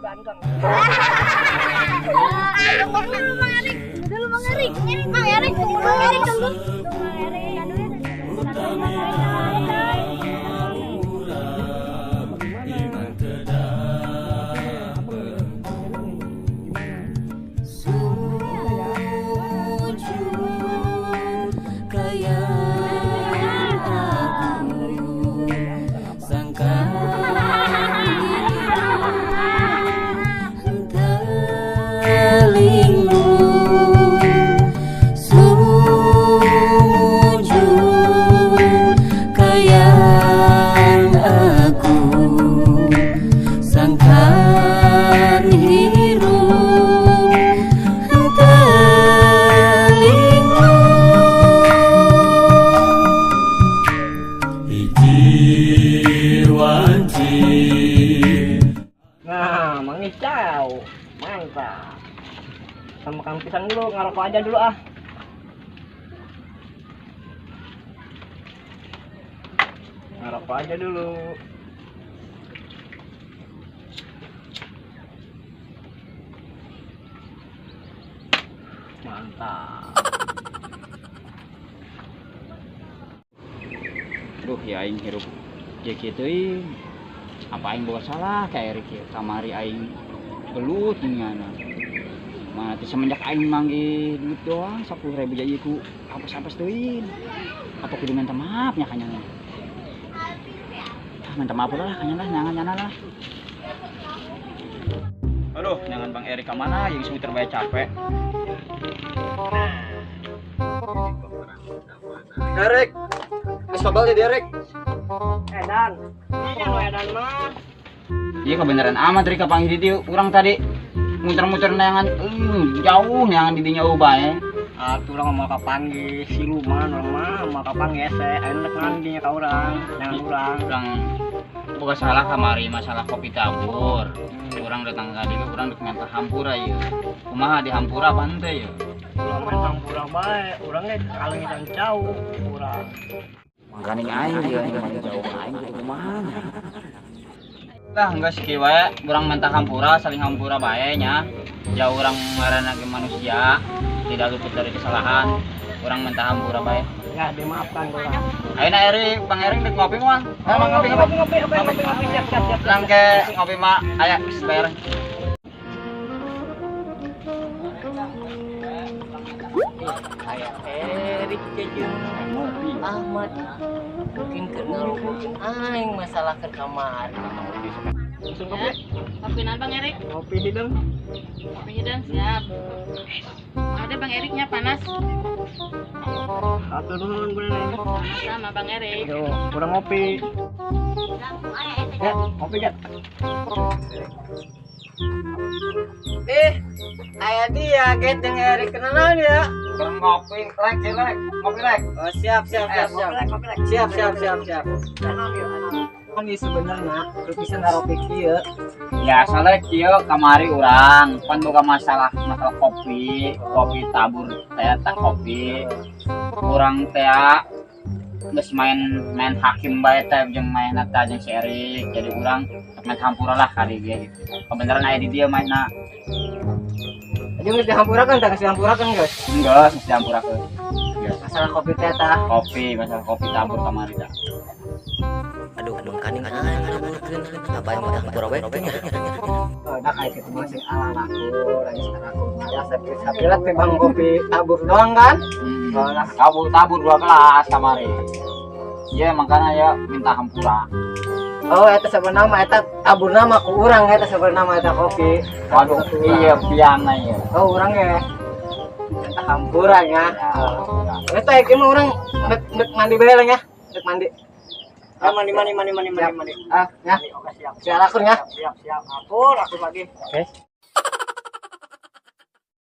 Ganteng. Tunggu dulu, Mang Erik. Tunggu dulu, Mang Erik. Mang Erik, tunggu dulu, Mang Erik, tunggu. Tunggu, Mang Erik. Aduh, ya. Iman tedah sujud kayang aku sangka telingmu sujud kayang aku sangkan hirup telingmu hiji wanci. Nah, manggih cau. Mantap. Sama makan pisang dulu, ngerokok aja dulu ah. Ngerokok aja dulu. Mantap. Duh ya, aing hirup ya kieu teuing. Apa aing boga salah ka Erik ya? Kamari aing gelut nyana. Mana teh semenjak aing manggih duit doang 10.000 jadi ku apes-apes teuing. Apa kudu minta maaf nya kanyana? Ah, minta maaf lah kanyana lah, nyangan nyana lah. Aduh, nyangan Bang Erik ka mana jeung sweater bae capek. Erik, geus babal jadi Erik. Edan. Iya nu edan mah. Iya kebenaran amat Rika panggil di dieu urang tadi muter-muter neangan jauh neangan di dinya eueuh bae. Atuh urang mau kapanggih siluman urang mah mau kapanggih hese ayeuna rek manggih ka urang, neangan urang. Urang boga salah kamari masalah kopi tabur. Urang datang ka dieu urang rek minta hampura ieu. Kumaha di hampura apa henteu ieu? Urang main hampura bae, urang ge kalengitan jauh urang. Mangkaning aing ieu aing jauh aing kudu kumaha nya. Lah enggak sih wae, urang minta hampura, saling hampura bae nya. Ya urang ngaranna ge manusia, tidak luput dari kesalahan. Urang minta hampura bae. Ya dimaafkan urang. Ayeuna Erik, Bang Erik rek ngopi moal? Ah, ngopi ngopi ngopi ngopi ngopi ngopi siap siap siap. Langke ngopi mah aya geus bayar. Kayak Erik jeung Ahmad mungkin keur ngaluhurkeun aing masalah keur kamari. Langsung ngopi. Ngopi naon Bang Erik? Ngopi hidung. Ngopi hidung siap. Ada Bang Eriknya panas. Atur nuhun bener. Sama Bang Erik. Yo, kurang ngopi. Ya, ngopi ya. Aya dia get jeung Erik kenalan ya. Kurang ngopi, lek, lek, ngopi lek. Oh, siap siap siap siap. Siap siap siap siap. Ini sebenarnya lu bisa ngaropi kieu. Ya, soalnya kieu kamari urang pan boga masalah masalah kopi, kopi tabur teh tak kopi. Urang teh geus main main hakim bae teh jeung main eta jeung si Erik. Jadi urang main hampura lah kali dia gitu. Kebenaran aya di dia mainna. Jadi geus dihampurakeun tah, geus dihampurakeun geus. Enggak, geus dihampurakeun. Geus. Masalah kopi teh tah. Kopi, masalah kopi tabur kamari tah. Aduh, mangkaning aing ngaluhurkeun apa yang mah hampura we teh nya. Udah kayak gitu mah sing ala laku, lagi sekarang aku ya sapila timbang kopi tabur doang kan? Lah tabur tabur 2 gelas kamari. Iya, makanya ya minta hampura. Oh, eta sebenarnya mah eta taburna mah ku urang eta sebenarnya mah eta kopi. Waduh, iya piangna ieu. Oh, urang ya. Minta hampura nya. Eta ieu mah urang nek mandi bae lah nya. Nek mandi. Ah, mandi mandi mandi mandi mandi mandi. Ah, ya. Mandi, oke siap. Siap akur ya. Siap siap. Akur, akur lagi. Oke.